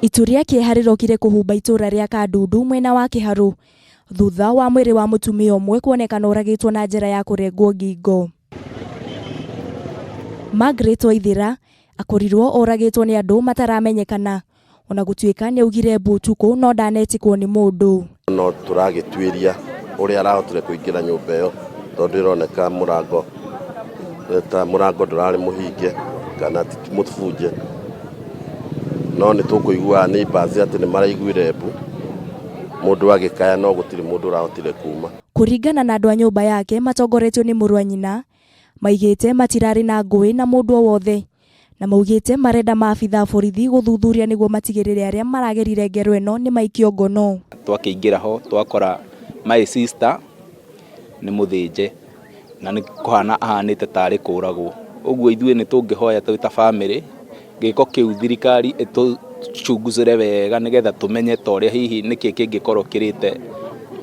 Itu rĩa kĩeha rĩrokire kũhumba itũra rĩa Kandundu mwena wa Kĩharũ thutha wa mwĩrĩ wa mũtumia ũmwe kuonekana ũragĩtwo na njĩra ya kũrengwo ngingo. Margaret Waithĩra akorirwo oragĩtwo nĩ andũ mataramenyekana ona gũtuĩka nĩaugire mbu ũtukũ no ndanetĩkwo nĩ mũndũ. No tũragĩtuĩria ũrĩa arahotire kũingĩra nyũmba ĩyo tondũ ĩroneka mũrango ta mũrango ndũrarĩ mũhinge kana ti mũbunje. No nĩ tũkũiguaga neighbours atĩ nĩ maraiguire mbu mũndũ agĩkaya no gũtirĩ mũndũ ũrahotire kuma. Kũringana na andũ a nyũmba yake matongoretio nĩ mũrũ wa nyina, maigĩte matirarĩ na ngũĩ na mũndũ o wothe na maugĩte marenda maabitha a borithi gũthuthuria nĩguo matigĩrĩre arĩa maragerire ngero ĩno nĩ maikio ngono. Twakĩingĩra ho twakora my sister nĩ mũthĩnje na nĩ kũhana ahanĩte tarĩ kũragwo. Ũguo ithuĩ nĩ tũngĩhoya twĩ ta bamĩrĩ gĩko kĩu thirikari ĩtũcunguzĩre wega nĩgetha tũmenye ta ũrĩa hihi nĩkĩ kĩngĩkorwo kĩrĩte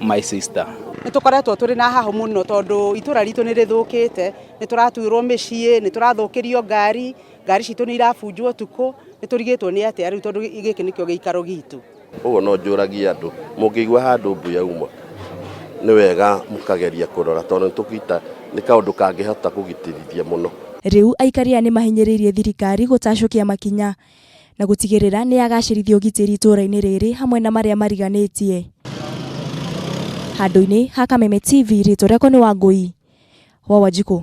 my sister. Nĩ tũkoretwo tũrĩ na hahũ mũno tondũ itũra ritũ nĩ rĩthũkĩte, nĩ tũratuĩrwo mĩciĩ, nĩ tũrathũkĩrio ngari, ngari citũ nĩ irabunjwo ũtukũ, nĩ tũrigĩtwo nĩ atĩa rĩu tondũ gĩkĩ nĩkĩo gĩikaro gitũ. Ũguo no njũragie andũ, mũngĩigua handũ mbu yauma, nĩ wega mũkageria kũrora tondũ nĩ tũkita nĩ kaũndũ kangĩhota kũgitĩrithia mũno. Rĩu aikari aya nĩ mahinyĩrĩirie thirikari gũtacũkia makinya na gũtigĩrĩra nĩ yagacĩrithia ũgitĩri itũũra-inĩ rĩrĩ hamwe na marĩa mariganĩtie. Handũ-inĩ ha Kameme TV rĩtwa rĩakwa nĩ Wangũi wa Wanjikũ.